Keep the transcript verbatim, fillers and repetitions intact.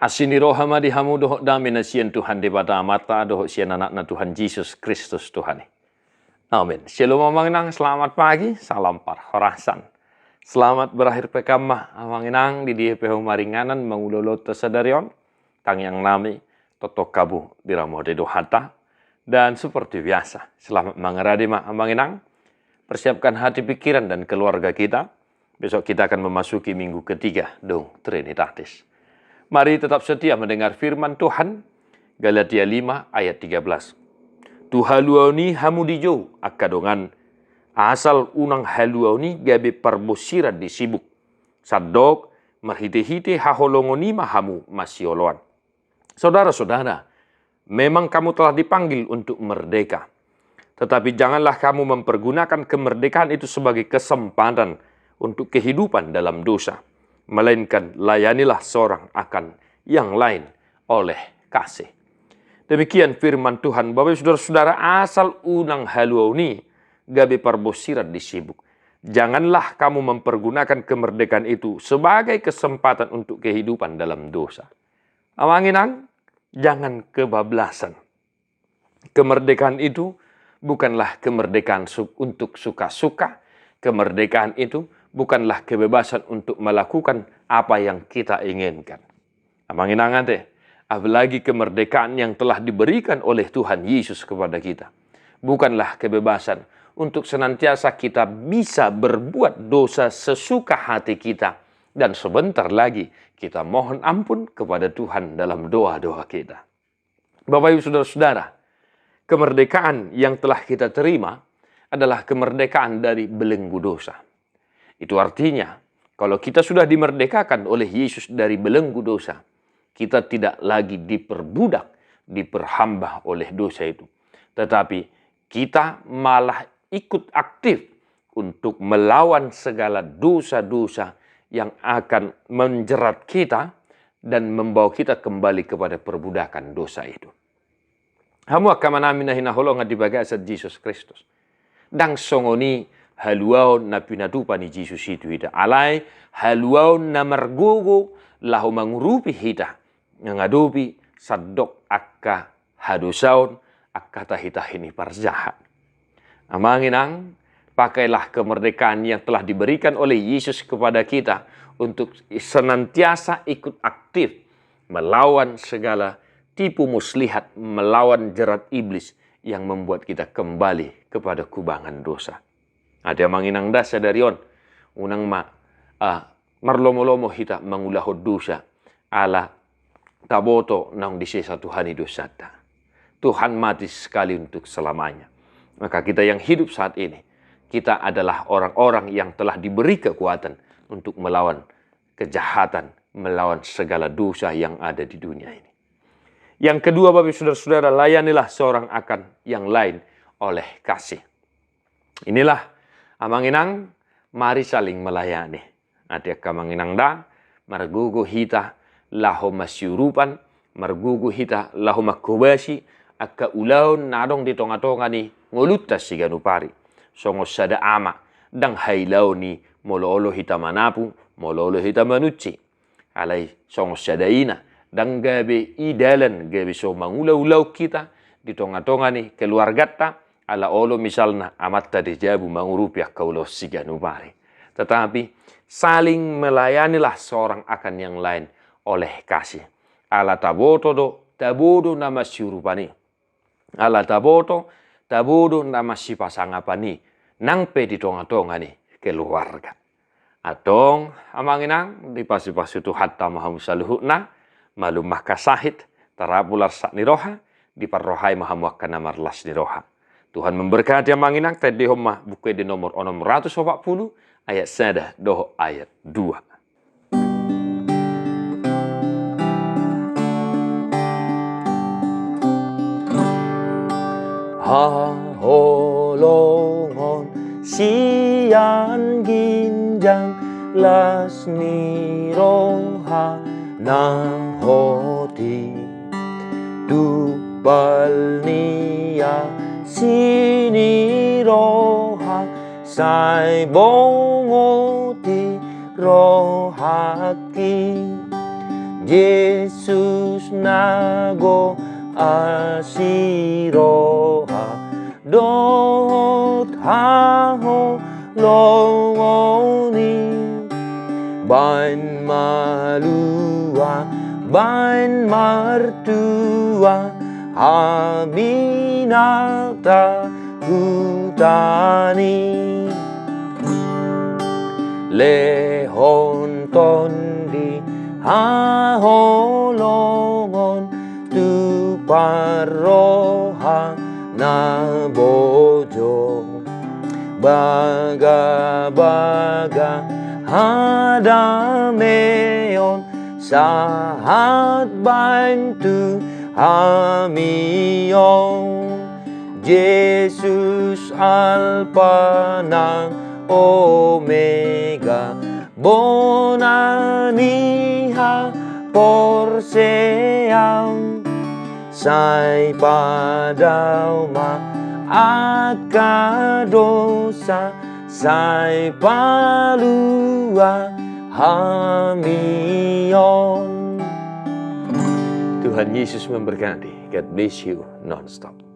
Asi ni roha ma di hamu dohot dame na sian Tuhan Debata Amanta dohot sian Anakna Tuhan Jesus Kristus Tuhan i. Amin. Shalom amang inang, selamat pagi, salam parhorasan. Selamat berakhir pekan ma amang inang, di dia pe hamu maringanan mangula ulaonta sadari on. Tangiang nami, tongtong hamu diramoti Tuhanta. Dan seperti biasa, selamat mangarade ma amang inang. Persiapkan hati, pikiran, dan keluarga kita. Besok kita akan memasuki minggu ketiga, Dong Trinitatis. Mari tetap setia mendengar firman Tuhan. Galatia lima ayat tiga belas. Tu haluaon i hamu dijou, angka dongan, asal unang haluaon i gabe parbonsiran di sibuk. Sandok, marhite-hite haholongon i ma hamu masioloan. Saudara-saudara, memang kamu telah dipanggil untuk merdeka. Tetapi janganlah kamu mempergunakan kemerdekaan itu sebagai kesempatan untuk kehidupan dalam dosa. Melainkan layanilah seorang akan yang lain oleh kasih. Demikian firman Tuhan, Bapak Ibu Saudara-saudara, asal unang haluaon i gabe parbonsiran di sibuk. Janganlah kamu mempergunakan kemerdekaan itu sebagai kesempatan untuk kehidupan dalam dosa. Amang inang, jangan kebablasan. Kemerdekaan itu bukanlah kemerdekaan su-, untuk suka-suka. Kemerdekaan itu bukanlah kebebasan untuk melakukan apa yang kita inginkan. Amang inang ate, apalagi kemerdekaan yang telah diberikan oleh Tuhan Yesus kepada kita. Bukanlah kebebasan untuk senantiasa kita bisa berbuat dosa sesuka hati kita. Dan sebentar lagi kita mohon ampun kepada Tuhan dalam doa-doa kita. Bapak Ibu Saudara-saudara, kemerdekaan yang telah kita terima adalah kemerdekaan dari belenggu dosa. Itu artinya, kalau kita sudah dimerdekakan oleh Yesus dari belenggu dosa, kita tidak lagi diperbudak, diperhamba oleh dosa itu. Tetapi kita malah ikut aktif untuk melawan segala dosa-dosa yang akan menjerat kita dan membawa kita kembali kepada perbudakan dosa itu. Hamu angka amanami na hinaholongan di bagasan Jesus Kristus. Ndang songon i haluaon na pinatupa ni Jesus i tu hita. Alai haluaon na margogo laho mangurupi hita mangadopi sandok angka hadosaon, angka tahi-tahi ni parjahat. Amang inang, pakailah kemerdekaan yang telah diberikan oleh Yesus kepada kita untuk senantiasa ikut aktif melawan segala tipu muslihat, melawan jerat iblis yang membuat kita kembali kepada kubangan dosa. Ate amang inang da, sadari on unang ma, ah, marlomo-lomo hita mangulahon dosa, ala taboto naung disesa Tuhan i dosanta. Tuhan mati sekali untuk selamanya. Maka kita yang hidup saat ini, kita adalah orang-orang yang telah diberi kekuatan untuk melawan kejahatan, melawan segala dosa yang ada di dunia ini. Yang kedua, Bapak Ibu Saudara-saudara, layanilah seorang akan yang lain oleh kasih. Inilah, amang inang, mari saling melayani. Ate angka amang inang da, margogo hita laho masiurupan, margogo hita laho manghobasi angka ulaon na adong di tonga-tonga ni ngolunta siganup ari. Songon sada ama, ndang hailaon i molo olo hita manapung, molo olo hita manunsi. Alai songon sada ina, ndang gabe i dalan gabe so mangula ulaon hita di tonga-tonga ni keluarganta, ala olo misalna amanta di jabu mangurupi angka ulaon siganup ari. Tetapi saling melayanilah seorang akan yang lain oleh kasih. Ala taboto do, tabo do na masiurupan i. Ala taboto, tabo do na masipasangapan i, nang pe di tonga-tonga ni keluarga. Antong, amang inang, dipasupasu Tuhanta ma hamu saluhutna, malum ma angka sahit, tarapul arsak ni roha, diparrohai ma hamu angka na marlas ni roha. Tuhan memberkati amang inang, tendehon ma Buku Ende nomor onom ratus opat puluh, ayat sada dohot ayat dua. Haholongon sian ginjang las ni roha na hot i, tumpal ni asi ni roha sai bongot i rohangki. Jesus na goar asi roha dohot haholongon i. Baen malua, baen martua, hami na tahutan i. Lehon tondi haholongon tu parroha na bojo. Bagabaga hadameon sahat baen tu hami on. Jesus Alpa nang Omega, bona ni haporseaon. Sai padao ma angka dosa, sai palua hami on. Tuhan Yesus memberkati. God bless you nonstop.